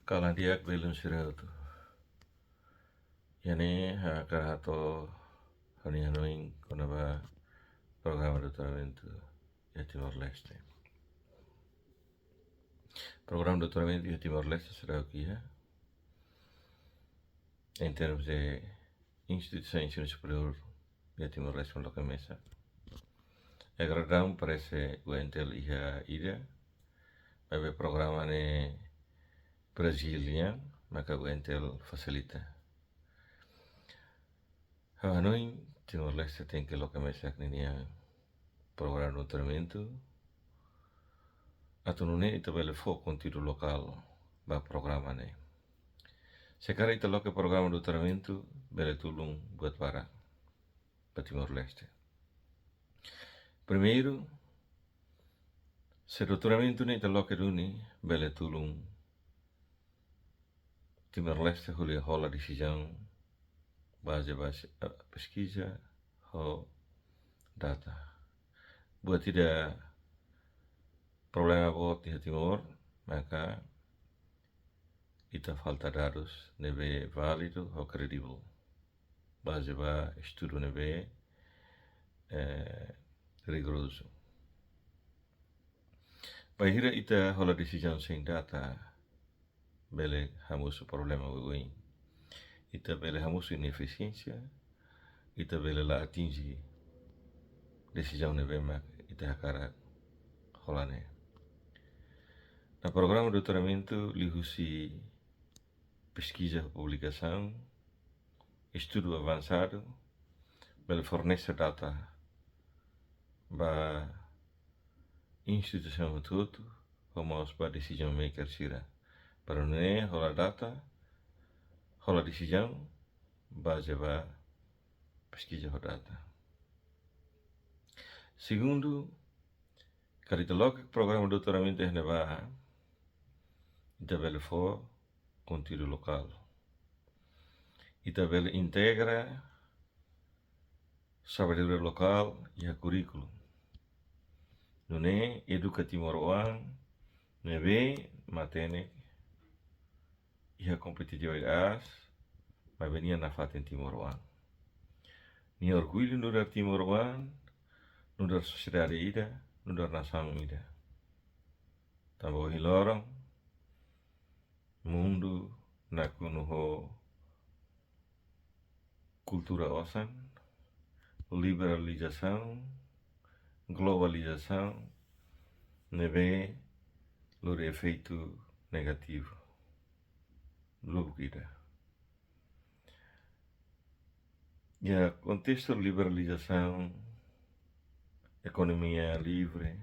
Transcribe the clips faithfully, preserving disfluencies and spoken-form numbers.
Kalan di'ak belun sira hotu. Iha ne'e ha'u hakarak hato'o ha'u-nia hanoin kona-ba programa doutoramentu iha Timor-Leste. Programa doutoramentu iha Timor-Leste seidauk iha, em termos de instituisaun ensinu superiór iha Timor-Leste mak loke mesak. Agora daudaun parese UNTL iha ida, maibé programa ne'e Brazil nian, maka UNTL fasilita. Ha'u hanoin Timor-Leste tenke loke mesak ninia programa doutoramentu, atu nune'e ita bele fó konteúdu lokál ba programa ne'e. Se karik ita loke programa doutoramentu, bele tulun buat barak ba Timor-Leste. Primeiru, se doutoramentu ne'e ita loke duni, bele tulun Timor-Leste hodi hola desizaun baze ba, eh, peskiza ho data. Buat ida problema boot iha Timor, maka ita falta dadus ne'ebé válidu ho kredivel baze ba estudu ne'ebé, eh, rigorozu. Bainhira ita hola desizaun sein data, bele hamosu problema oioin. Ita bele hamosu inefisiénsia, ita bele la atinje desizaun ne'ebé mak ita hakarak hola ne'e. Iha programa doutoramentu liuhusi peskiza, publikasaun, estudu avansadu, bele fornese data ba instituisaun hotu-hotu, ho mós ba decision maker sira. Para nune'e hola data, hola desizaun baze ba peskiza ho data. Segundu, karik ita loke programa doutoramentu iha ne'ebá, ita bele fó konteúdu lokál. Ita bele integra sabedoria lokál iha kurríkulu. Nune'e eduka timoroan ne'ebé matenek iha kompetitividade aas, maibé nia nafatin timoroan. Nia orgullu nu'udar timoroan, nu'udar sosiedade ida, nu'udar nasaun ida. Tanba ohin loron, mundu nakonu ho kultura osan, liberalizasaun, globalizasaun, ne'ebé lori efeitu negativu. Lubuk ida. Iha kontestu liberalizasaun, ekonomia livre,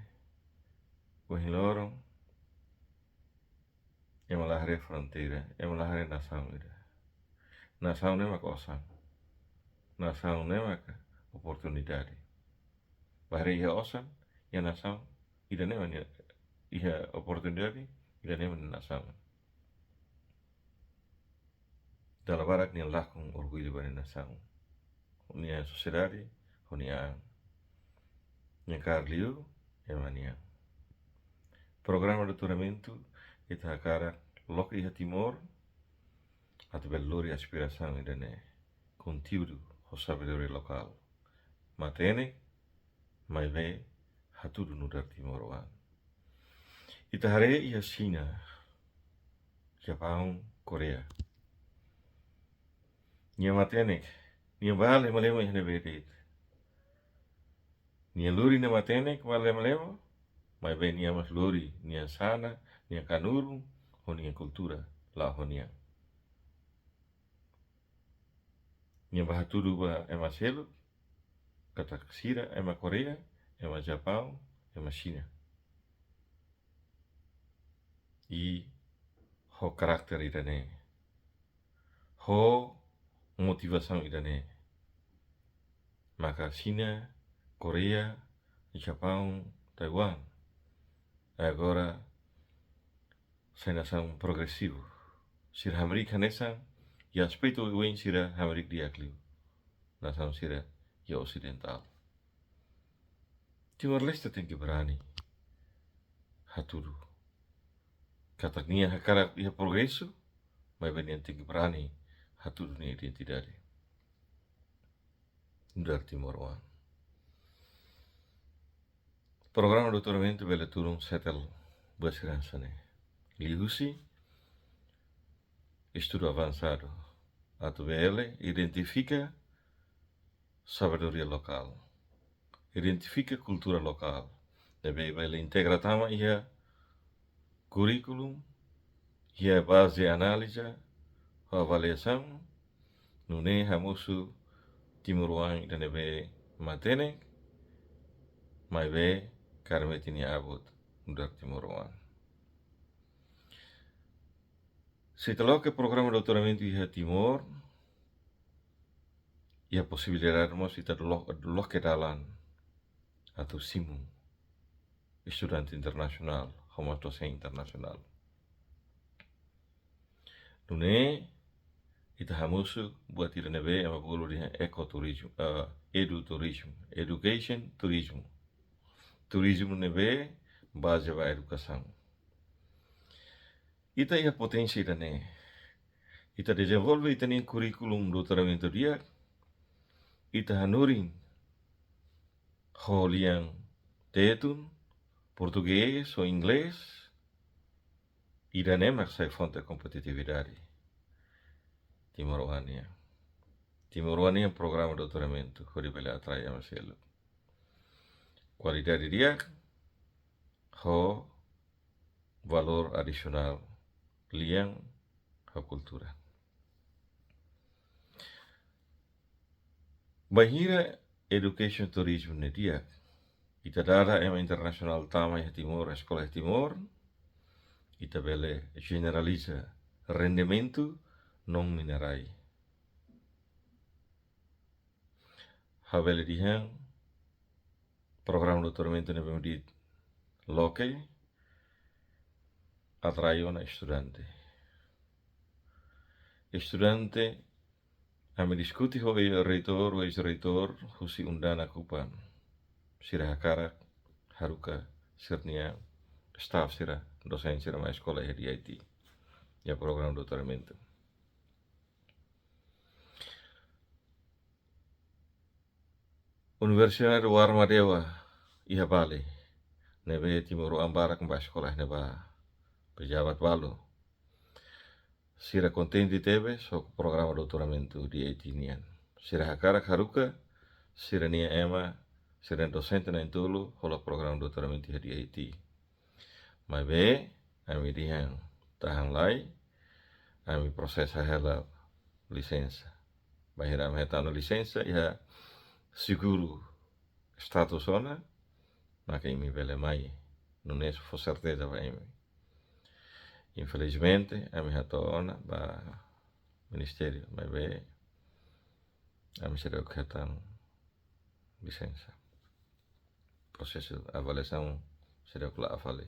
ohin loron, ema la haree fronteira, ema la haree nasaun ida. Nasaun ne'e maka osan. Nasaun ne'e maka oportunidade. Bainhira iha osan, iha nasaun, ida-ne'e mak nia, iha oportunidade, ida-ne'e mak nia nasaun. Dala barak nia lakon orgullu ba nia nasaun, nia sosiedade, ho nia an. Nia kaer liu ema nian. Programa doutoramentu ita hakarak loke iha Timor, atu bele lori aspirasaun ida-ne'e, konteúdu ho sabedoria lokál. Matenek, maibé hatudu nu'udar timoroan. Ita haree iha Xina, Japaun, Koreia. Nia matenek, nia bá lemo-lemo iha ne'ebé de'it. Nia lori nia matenek bá lemo-lemo, maibé nia mós lori nia sana, nia kanuru, ho nia kultura, la'o ho nia. Nia bá hatudu ba ema seluk katak sira ema Koreia, ema Japaun, ema Xina. I ho karakter ida-ne'e, ho motivasaun ida-ne'e, maka Xina, Koreia, Japaun, Taiwan, agora sai nasaun progresivu. Sira hamriik hanesan, iha aspetu oioin sira hamriik di'ak liu nasaun sira iha osidentál. Timor-Leste tenke brani hatudu. katak nia hakarak iha progresu, maibé nia tenke brani hatudu nia identidade nu'udar timoroan. Programa doutoramentu bele tulun setel buat sira hanesan ne'e. Liuhusi estudu avansadu atu bele identifika sabedoria lokál, identifika kultura lokál, ne'ebé bele integra tama iha kurríkulu, iha baze análiza ho avaliasaun, nune'e hamosu timoroan ida ne'ebé matenek, maibé kaer metin nia abut nu'udar timoroan. Se ita loke programa doutoramentu iha Timor, iha posibilidade mós ita lo-, loke dalan atu simu estudante internasionál, ho mós dosente internasionál. Nune'e, ita hamosu buat ida ne'ebé ema bolu dehan ekoturizmu, eh, eduturizmu, education turizmu. Turizmu ne'ebé baze ba edukasaun. Ita iha poténsia ida-ne'e. Ita dezenvolve ita-nia kurríkulu doutoramentu di'ak, ita hanorin ho lian Tetun, Portugés ou Inglés, ida-ne'e mak sai fonte kompetitividade timoroan nian. Timoroan nian programa doutoramentu, hodi bele atrai ema seluk. Kualidade di'ak, ho valór adisionál lian ho kultura. Bainhira education turizmu ne'e di'ak, ita dada ema internasionál tama iha Timor, eskola iha Timor, ita bele jeneraliza rendimentu non-minerais. Ha'u bele dehan programa doutoramentu ne'ebé mak ita loke atrai ona estudante. Estudante, ami diskute ho reitór, ho eis-reitór husi UNDANA Kupang. Sira hakarak haruka sira-nia staff sira, dosente sira mai eskola iha D I T. Iha programa doutoramentu. Universidade Warma Dewa iha Bali, ne'ebé timoroan barak bá eskola ne'ebá, pejabat balu. Sira kontente tebes ho programa doutoramentu D I T nian. Sira hakarak haruka sira-nia ema, sira-nia dosente na'in-tolu hola programa doutoramentu iha D I T. Maibé, ami dehan tahan lai, ami prosesa hela lisensa. Bainhira ami hetan ona lisensa, iha seguru status ona, maka imi bele mai. Nune'e fó serteza ba imi. Infelizmente, ami hato'o ona ba ministériu, maibé ami seidauk hetan lisensa. Prosesu avaliasaun seidauk la'o fali.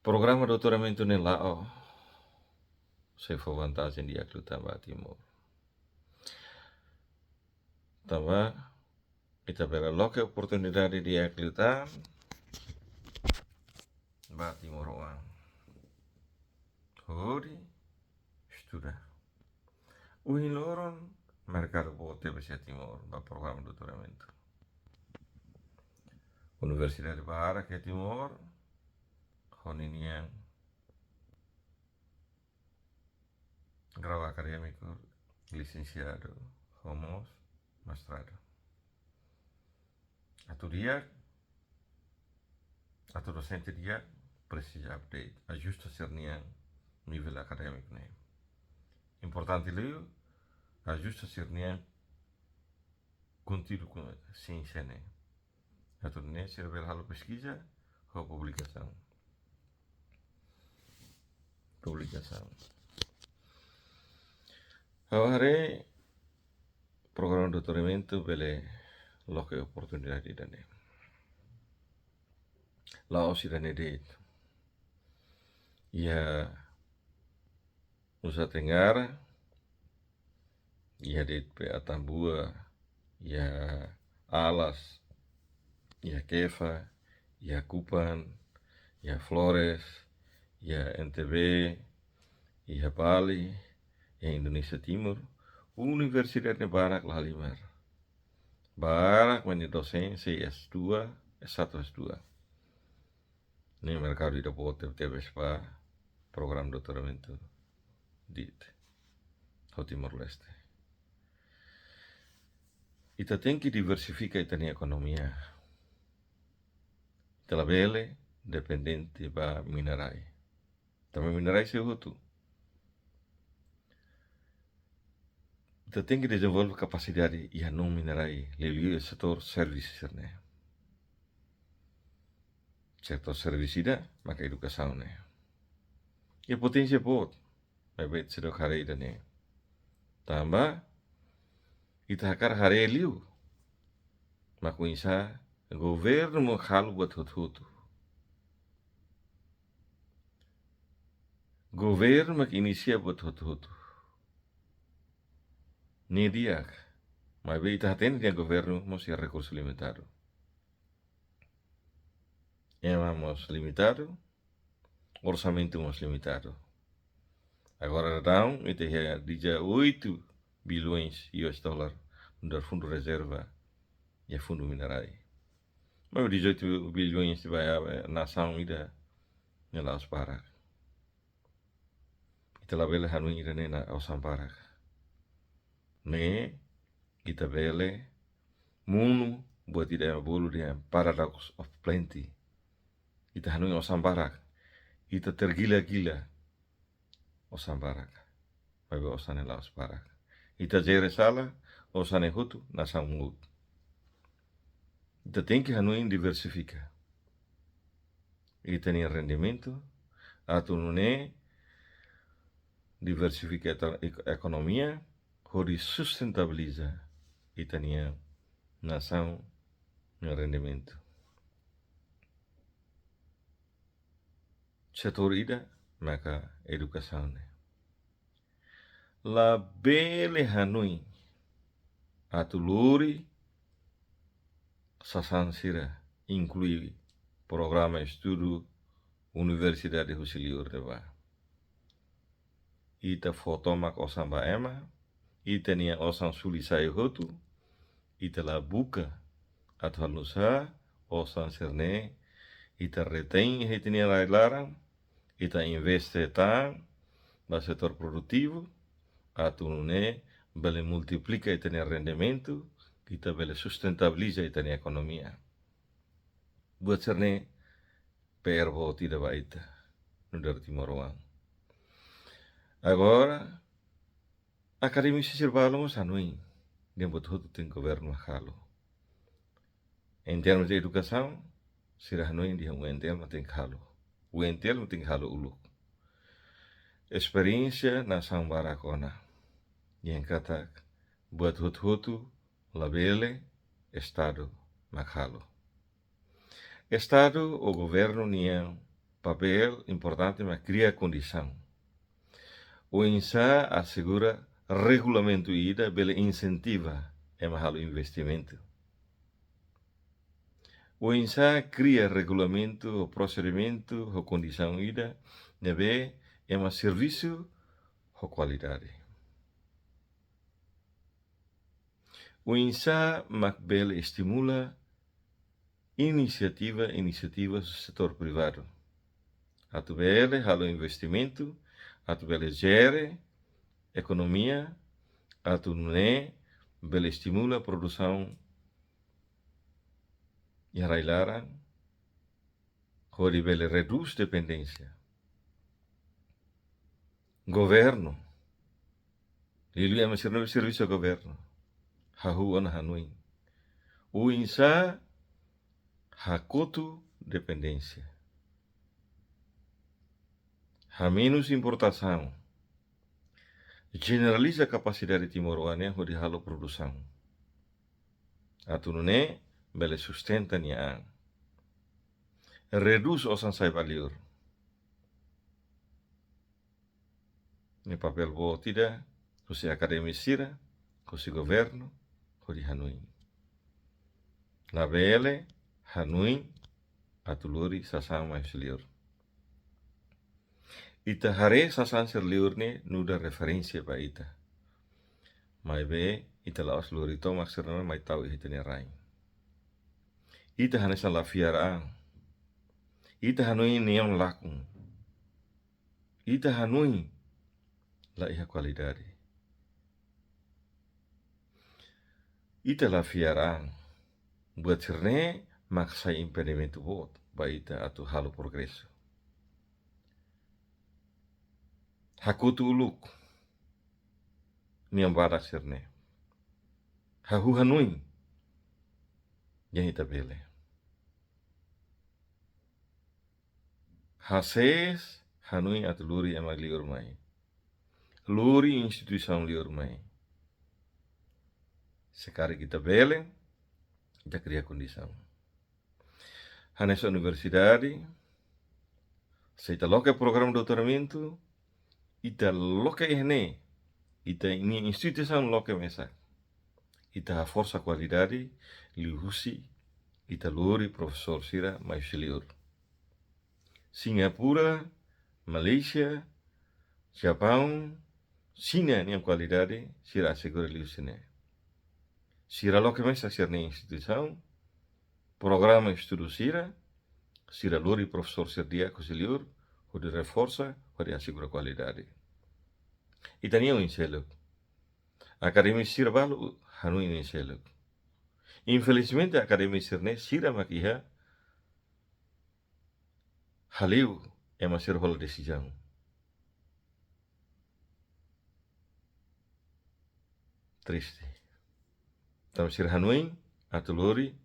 Programa doutoramentu ne'e la'o, sei fó vantajen di'ak liután ba Timor. Tanba ita bele loke oportunidade di'ak liután ba timoroan hodi estuda. Ohin loron merkadu boot tebes iha Timor ba programa doutoramentu. Universidade barak iha Timor ho ninian grau akadémiku, lisensiadu, ho mós mestradu. Atu di'ak, atu dosente di'ak, presiza update, ajusta sira-nia nivel akadémiku ne'e. Importante liu, ajusta sira-nia konteúdu siénsia ne'e. Atu nune'e sira bele halo peskiza ho publikasaun. Publikasaun. Ha'u haree programa doutoramentu bele loke oportunidade ida-ne'e. La'ós ida-ne'e de'it. Iha Nusa Tenggara, iha de'it pe Atambua, iha Alas, iha Kefa, iha Kupang, iha Flores, iha N T B, iha Bali, iha Indonézia Timur, universidade ne'e barak la halimar. Barak mak nia dosente sei S dua, S satu, S dua. Ne'e merkadu ida boot tebes ba programa doutoramentu de'it ho Timor-Leste. Ita tenke diversifika ita-nia ekonomia. Ita labele dependente ba minerai. Tanba minerai sei hotu. Ita tenke dezenvolve kapasidade iha non-minerai, liuliu setór servisu sira-ne'e. Setór servisu ida maka edukasaun ne'e. Iha poténsia boot, maibé seidauk haree ida-ne'e. Tanba ita hakarak haree liu mak oinsá governu mak halo buat hotu-hotu. Governu mak inisia buat hotu-hotu. Ne'e di'ak, maibé ita hatene dehan governu mós iha rekursu limitadu. Ema mós limitadu, orsamentu mós limitadu. Agora daudaun ita iha dezoito bilhões U S dólar nu'udar fundu rezerva iha fundu minerai. Mas dezoito bilhões ba, eh, nasaun ida ne'e la'ós barak. Ita labele hanoin ida-ne'e osan barak. Ne'e ita bele monu buat ida bolu dehan paradox of plenty. Ita hanoin osan barak. Ita tergila-gila osan barak. Maibé osan ne'e la'ós barak. Ita jere sala, osan ne'e hotu nasaun muut. Ita tenke hanoin diversifika ita-nia rendimentu, atu nune'e diversifika ita-, ek-, ekonomia, hodi sustentabiliza ita-nia nasaun nia rendimentu. Setór ida maka edukasaun ne'e. Labele hanoin atu lori sasán sira, inklui programa estudu universidade husi liur ne'ebá. Ita fó tomak osan ba ema, ita-nia osan suli sai hotu, ita la buka atu halo nusá osan sira-ne'e, ita retein iha ita-nia rai-laran, ita investe tan ba setór produtivu, atu nune'e bele multiplika ita-nia rendimentu, ita bele sustentabiliza ita-nia ekonomia. Buat sira-ne'e P R boot ida ba ita nu'udar timoroan. Agora, akademisi sira balu mós hanoin dehan buat hotu tenke governu halo. Em termos de edukasaun, sira hanoin dehan U N T L mak tenke halo. U N T L mak tenke halo uluk. Esperiénsia nasaun barak ona dehan katak buat hotu-hotu labele Estadu mak halo. Estadu ou governu nia papél importante mak kria kondisaun. Oinsá asegura regulamentu ida bele insentiva ema halo investimentu. Oinsá kria regulamentu ou prosedimentu ou kondisaun ida ne'ebé ema servisu ho kualidade. Oinsá mak bele estimula inisiativa, inisiativa setór privadu atu bele halo investimentu, atu bele jere ekonomia, atu nune'e bele estimula produsaun iha rai-laran, hodi bele redús dependénsia. Governu, liuliu ema sira ne'ebé servisu governu, hahú ona hanoin oinsá hakotu dependénsia, hamenus importasaun, jeneraliza kapasidade timoroan nian hodi halo produsaun, atu nune'e bele sustenta nia an, redús osan sai ba liur. Ne'e papél boot ida husi akademisi sira, husi governu, hodi hanoin. Labele hanoin atu lori sasán mai husi liur. Ita haree sasán sira liur ne'e nu'udar referénsia ba ita. Maibé ita la'ós lori tomak sira-ne'e mai tau iha ita-nia rain. Ita hanesan la fiar an. Ita hanoin neon lakon. Ita hanoin la iha kualidade. Ita la fiar an. Buat sira-ne'e mak sai impedimentu boot ba ita atu halo progresu. Hakotu uluk nia badak sira-ne'e. Hahú hanoin. Yang ita bele. Hasees hanoin atu lori ema liur mai. Lori instituisaun liur mai. Se karik ita bele, ita kria kondisaun. Hanesan universidade, se ita loke programa doutoramentu, ita loke iha ne'e, ita-nia instituisaun loke mesak. Ita haforsa kualidade, liuhusi ita lori profesór sira mai husi liur. Singapura, Malaysia, Japaun, Xina nian kualidade, sira asegura liuhusi ne'e. Sira loke mesak sira-nia instituisaun, programa estudu sira, sira lori profesór sira di'ak husi liur, hodi reforsa, hodi asegura kualidade. Ita-nia oin seluk. Akademisi sira balu hanoin oin seluk. Infelizmente, akademisi sira-ne'e sira mak iha hale'u ema sira hola desizaun. Triste. Tanba sira hanoin atu lori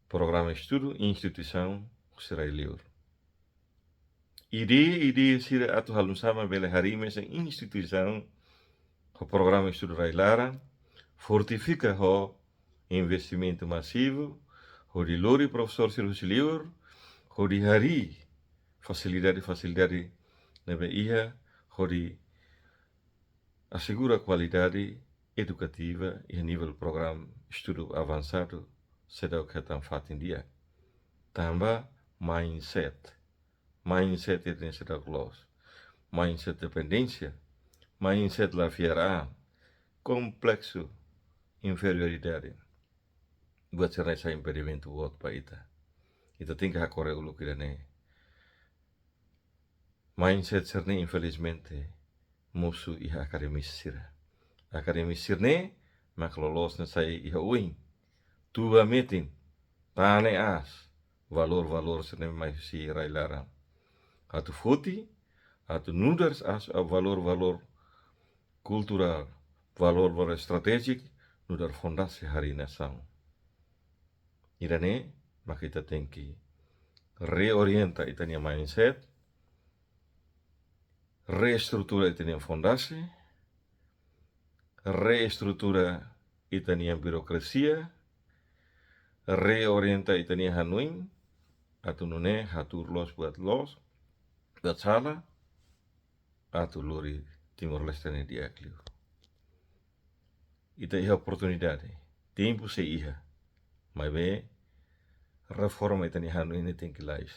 programa estudu instituisaun husi rai liur. Ideia, ideia sira atu halo nusá mak bele harii mesak instituisaun ho programa estudu rai-laran, fortifika ho investimentu masivu, hodi lori profesór sira husi liur, hodi harii fasilidade, fasilidade ne'ebé iha, hodi asegura kualidade edukativa iha nivel programa estudu avansadu seidauk hetan fatin di'ak. Tanba mindset. Mindset ita-nian seidauk loos. Mindset dependénsia. Mindset la fiar an. Kompleksu inferioridade. Buat sira-ne'e sai impedimentu boot ba ita. Ita tenke hakore uluk ida-ne'e. Mindset sira-ne'e, infelizmente, mosu iha akademisi sira. Akademisi sira-ne'e mak loloos ne'e sai iha oin. Tuba metin, tane aas, valór-valór sira-ne'e mai husi rai-laran. Atu foti, atu nu'udar aas valór-valór kulturál, valór-valór estratéjiku, nu'udar fondasi harii nasaun. Ida-ne'e mak ita tenke reorienta ita-nia mindset, reestrutura ita-nia fondasi, reestrutura ita-nia birokrasia, reorienta ita-nia hanoin, atu nune'e hatuur loos buat loos, buat sala, atu lori Timor-Leste ne'e di'ak liu. Ita iha oportunidade, tempu sei iha, maibé reforma ita-nia hanoin ne'e tenke lalais.